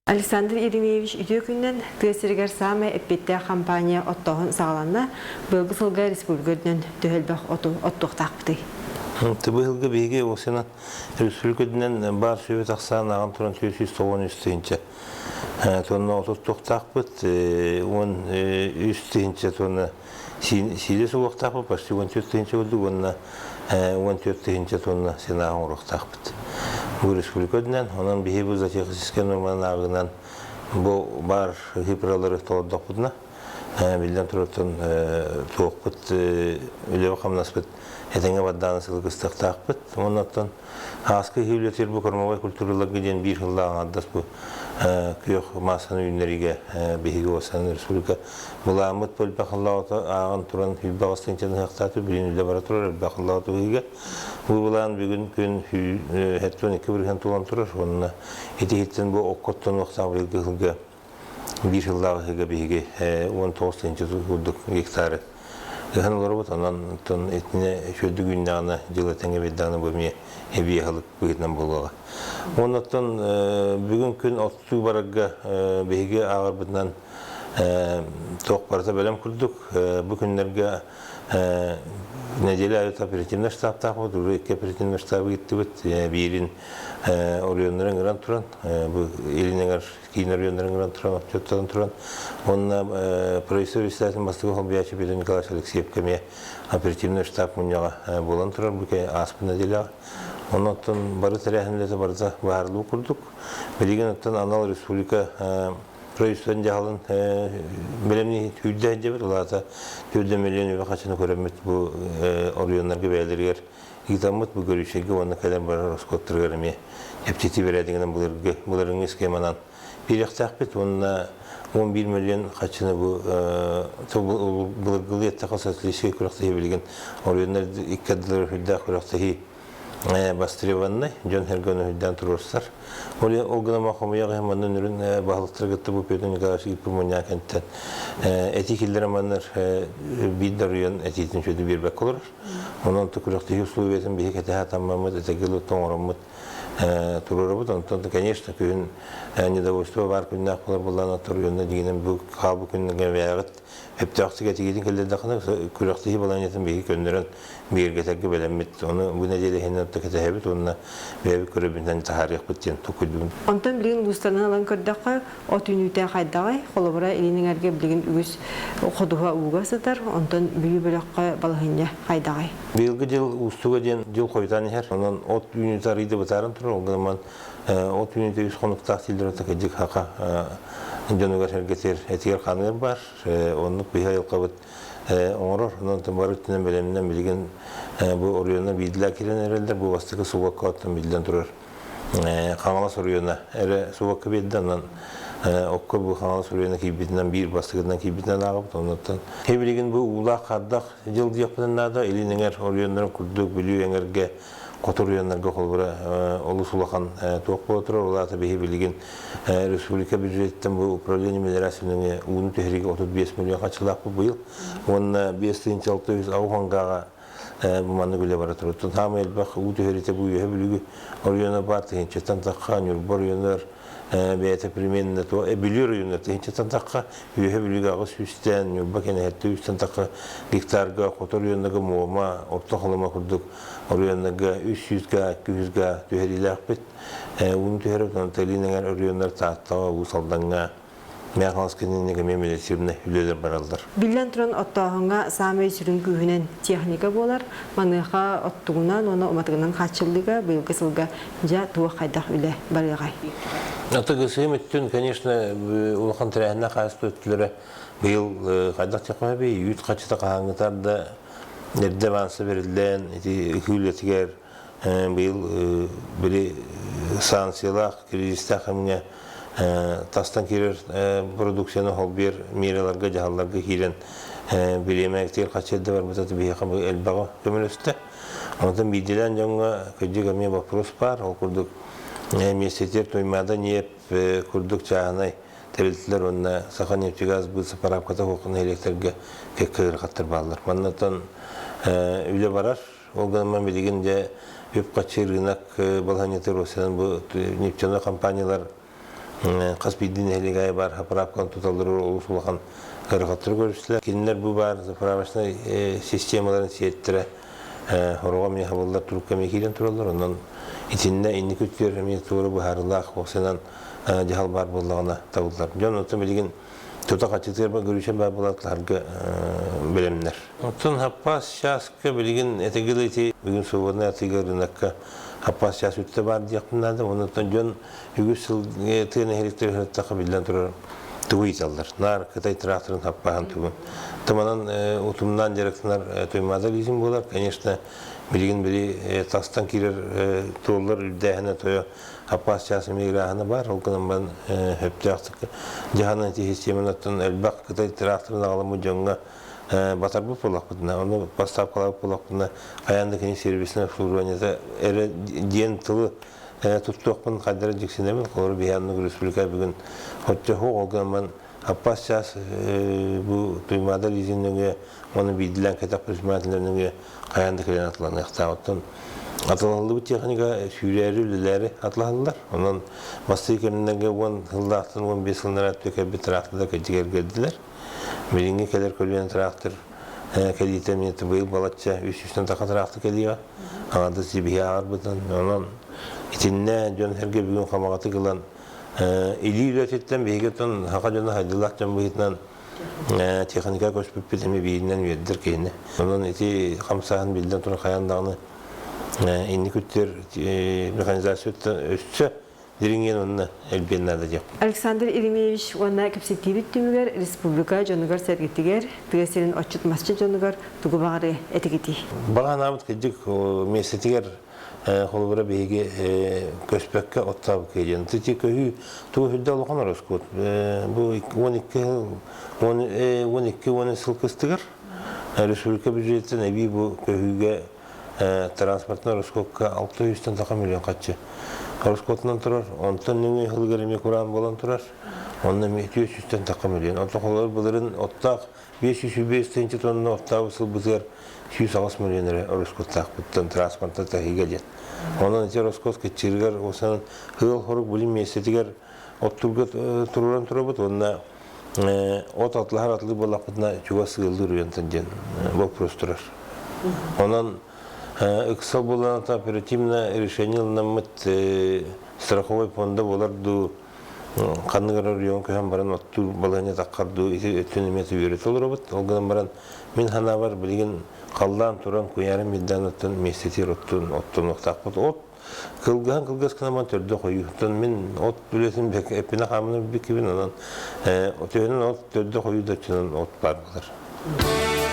Александр Еремеевич үтүө күнүнэн тыа сиригэр саамай эппиэттээх хампаанньа оттооһун саҕаланна. Быйылгы сылга республика үрдүнэн төһө элбэх оту оттуохтаахпытый? Быйылгы биһиги осенан республика үрдүнэн баар сүбэ тахсаан ааҕан туран 493 тыһыынча тонна от оттуохтаахпыт, 13 тыһыынча тонна сиилэ суохтаахпыт, почти 14 тыһыынча курдук уонна 14 тыһыынча тонна сенаа оҥоруохтаахпыт. Бу республика үрдүнэн, онон биһи бу зоотехническай норманан ааҕыынан бу баар хипролары толордохпутуна, биллэн турартан туохпут үлэбэ-хамнаспыт этэҥҥэ бардааны сылы кыстыахтаахпыт. Уонна оттон Ааскы иһи бу кормовой культураларга диэн биир сыллаах аҥардас бу күөх маассаны үүннэриигэ биһиги уосанан республика былааммыт бу элбэх сыллааҕыта ааҕан туран сүүрбэ тыһыынчаны ыһыахтааты билин үлэ бара турар элбэх сыллааҕыта ыһыыга. Бу былаан бүгүн күн 72% туолан турар уонна ити иһиттэн бу оккоттон уохтаах быйылгы сылга биир сыллаах ыһыыга биһиги 19 тыһыынча курдук гектары ыһан олоробут. Онон оттон итини үчүгэйдик үүннэҕинэ дьыл этэҥҥэ биэрдэҕинэ бу эмиэ эбии аһылык быһыытынан буолуоҕа. Уонна оттон бүгүн күн оттуу барарга биһиги ааҕарбытынан туох барыта бэлэм курдук. Бу күннэргэ нэдиэлэ аайы оперативнай штабтаахпыт, уже икки оперативнай штабы ыыттыбыт. Биирин оройуоннары ыҥыран туран, бу илин эҥэр киин оройуоннарын ыҥыран туран, отчуоттанан туран, уонна правительство председателин бастакы солбуйааччы Петр Николаевич Алексеевка эмиэ оперативный штаб мунньаҕа буолан турар бу ааспыт нэдиэлэҕэ. Онон оттон бары тэрээһин үлэтэ барыта быһаарыллыы курдук. Билигин оттон анал республика правительствотын дьаһалын бэлэмнии сүүрдэ сылдьабыт. Ол аата 4 миллион үбү харчыны көрөммүт бу оройуоннарга бэйэлэригэр ыытаммыт бу көрүүчэйгэ уонна кэлэн барар ороскуоттарыгар эмиэ чэпчэтии бэрээдэгинэн былыргы былырыҥҥы схеманан биэриэхтээхпит уонна 11 миллион харчыны бу былыргылыы эттэххэ социалистическай күрэхтэһии билигин оройуоннар икки ардыларыгар сүрдээх күрэхтэһии востребованный дьон-сэргэ ону үрдээн туруорсар. Ол ол гынан хомуйах иһин манна нүрүн баһылыктары кытта бу Петр Николаевич ыыппыт мунньаҕа кэнниттэн этии киллэрэн маннар биир да оройуон этиитин үчүгэйдик биэрбэккэ олорор. Онон күрэхтэһии условиятын биһи кэтэһэ атаммаммыт, этэгил оҥороммут туруорабыт. Онтон, конечно, күһүн недовольство баар күннээх буолар буоллаҕына, оройуонна дигинэн бу хаалбыт күннэргэ бэйэҕит сөптөөхтүк этигитин киллэрдэххинэ, күрэхтэһии балаһыанньатын биһиги көннөрөн бигэргэтэргэ бэлэммит. Ону бу нэдиэлэ иһинэн кэтэһэбит уонна бэйэбит көрөбүтүнэн таһаарыахпыт диэн толкуйдуубун. Онтон билигин улуустарынан ылан көрдөххө, от үүнүүтэ хайдаҕый? Холобура, Илин Эҥэргэ билигин үгүс ходуһа ууга сытар, онтон Бүлүү бөлөххө балаһыанньа хайдаҕый? Быйылгы дьыл уустуга диэн дьыл хойутаан иһэр. Онон от үүнүүтэ арыйда бытааран турар. Ол гынан от үүнүүтэ үс хонуктаах дииллэр ото кырдьык хака дьонугар сэргэтигэр этигэр ханыгар баар. Оннук биһи айылҕабыт оҥорор. Онон бары өттүнэн бэлэмнэн билигин бу оройуонна биирдилээн киирэн эрэллэр. Бу бастакы субуокка оттон биллэн турар Хаҥалас оройуона эрэ субуокка биэрдэ. Онон окко бу Хаҥалас оройуона киирбитинэн биир бастакытынан киирбитинэн ааҕабыт. Оннуттан билигин бу уулаах хардах дьыл диэхпитин наада. Илин эҥэр оройуоннарын курдук Бүлүү эҥэргэ хоту оройуоннарга холобура олус улахан туох буола турар. Ол аата биһи билигин республика бюджетиттэн бу управление мелиорацияны ууну түһэриигэ 35 миллион харчылаахпыт быйыл. Уонна 5 600 ауһангааҕа бу маннык үлэ бара турар. Саамай элбэх уу түһэриитэ бу Үөһэ Бүлүү оройуона баар тыһыынчаттан тахха, Ньурба оройуонугар бэйэтэ примерно то Бүлүү оройуонугар тыһыынчаттан тахха, Үөһэ Бүлүүгэ аҕыс сүүстэн, Ньурба кэнэһэттэ үстэн тахха гектарга, Хоту оройуоннарга Муома, Орто Халыма курдук оройуоннарга 300 га, 200 га түһэриилээхпит. Ууну түһэрбит, онон Талин эҥэр оройуоннар Тааттаҕа, Уус Алдаҥҥа, Мэҥэ Хаҥалас кинигэ эмиэ медициннэй үлэлэр бараллар. Биллэн туран, оттооһуҥҥа саамай сүрүн күүһүнэн техника буолар. Маныаха оттугунан уонна уматыгынан хааччыллыыга быйылгы сылга дьэ туох хайдах үлэ барыаҕай? АТГСМ өттүн, конечно, улахан тэрээһиннээх хаһаайыстыба өттүлэрэ быйыл хайдах диэххэ үүт хаччыта хаһааҥҥытар да эрдэ аванса бэриллэн ити ыһыы үлэтигэр быйыл били санкциялаах кризистээх кэмҥэ тастан киирэр продукцияны холбуйар миэраларга дьаһалларга киирэн бириэмэ харчы эрдэ барбыта биһиэхэ элбэҕи көмөлөстө. Онтон биирдиилээн дьоҥҥо кырдьык эмиэ вопрос баар. Ол курдук миэстэтигэр Туймаада ньиэп курдук чааһынай тэрилтэлэр уонна Саханефтегаз быысапараапката суох нэһилиэктэргэ кэккэ ыарахаттар бааллар. Маннатан үлэ барар. Ол гынан билигин дьэ үп-харчы рынок балаһыанньата Россиянан бу нефтяной компаниялар Хас биирдии нэһилиэк аайы баар заправканы туталлар олус улахан ыарахаттары көрүстүлэр. Кинилэр бу баар заправочнай системаларын сиэттэрэ хороҕо эмиэ хабыллар турукка эмиэ киирэн тураллар. Онон итиннэ инники өттүгэр эмиэ туора быһаарыылаах уопсайынан дьаһал баар буоллаҕына табыллар. Дьон оттон билигин тута хаччытыгар көрүүчэн баар буолатларга бэлэмнэр. Оттон хаппаас чааска билигин этигил ити бүгүн свободный атыыга рынокка хаппаас чаас үттэ баар диэхпин наада. Онон дьон үгүс сыл тыа нэһилиэктэригэр сырыттахха биллэн турар тугу ыйыталлар. Наар Кытай тракторын хаппааһын тугун. Тыманан утумнаан дьарыктанар Туймаада лизинг буолар. Конечно, билигин били тастан киирэр туоллар үрдээһинэ тойо хаппаас чаас эмиэ ырааһына баар. Ол гынан баран сөптөөхтүк дьаһанан ити системанан элбэх Кытай тракторын аҕаламмыт дьоҥҥо батарбыт буоллахпытына, ону поставкалаабыт буоллахпытына, хайаан да кини сервисное обслуживаниета эрэ диэн тылы туттуохпун хайдара дьиксинэбин. Холобур, биһи аннык республика бүгүн оччоһу ол гынан аппас чаас бу Туймаада лизин нөҥүө уонна биирдилээн кэтэх предпринимателлэр нөҥүө хайаан да кэлэн атыланыахтаах. Оттон атылаһыллыбыт техника сүүрээри үлэлээри атылаһаллар. Онон бастакы кэмнэргэ 10 сыллаахтан 15 сыллар өттө кэлбит трактордар кырдьык эргэрдилэр. Билиҥҥи кэлэр көлүөнэ трактор кэлиитэ эмиэ быйыл балачча үс сүүстэн таха трактор кэлиэҕэ. Аҥардас биһи ааҕарбытынан. Онон итиннэ дьон-сэргэ бүгүн хамаҕатык ылан илии үлэтиттэн биһиги оттон саха дьоно хайдылаах дьон быһыытынан техника көспүппүт эмиэ бииринэн үөрдэр киһини. Онон ити хамсааһын биллэн туран хайаан даҕаны инники өттүгэр механизация өссө дириҥиэн уонна элбиэн наада диэх. Александр Еремеевич уонна кэпсэтиибит түмүгэр республика дьонугар-сэргэтигэр, тыа сирин отчут-масчыт дьонугар тугу баҕарыа этигитий? Баҕа санаабыт кырдьык миэстэтигэр холобура биһиги көспөккө оттообукка диэн. Ити көһүү тугу үрдэ улахан ороскуот. Бу 12 сыл 12 сыл кыстыгар республика бюджеттен эбии бу көһүүгэ транспортнай ороскуокка 600 таха миллион харчы ороскуотунан турар. Онтон нөҥүө сылыгар эмиэ кураан буолан турар. Онно эмиэ 400 таха миллион. Онтон холобур былырын оттоох 505 тыһыынча тонна оттообут сылбытыгар 108 миллион эрэ ороскуоттаахпыттан транспортта таһыыга диэн. Онон ити ороскуот кыччыырыгар осанан ыал хорук билим миэстэтигэр оттурга туруран турабыт уонна от атлаһар атлыы буоллахпытына чугас ыаллыыр уйантан диэн вопрос турар. Онон ыксал буолан оперативно решение ылынаммыт страховой фонда буолар дуу ханнык эрэ оройуон көһөн баран оттуур балаһыанньа таххар дуу ити өттүн эмиэ үөрэтэ олоробут. Ол гынан баран мин санаабар билигин халлаан туран куйаарым ирдээн оттон миэстэтигэр оттуун оттонуохтаахпыт. От Кылгаһын кылгас гынан төрдө хойуу. Оттон мин от үлэтин эппинэ хаамына билбиккибин, онон төһөнөн от төрдө хойуу да оччонон от баар буолар.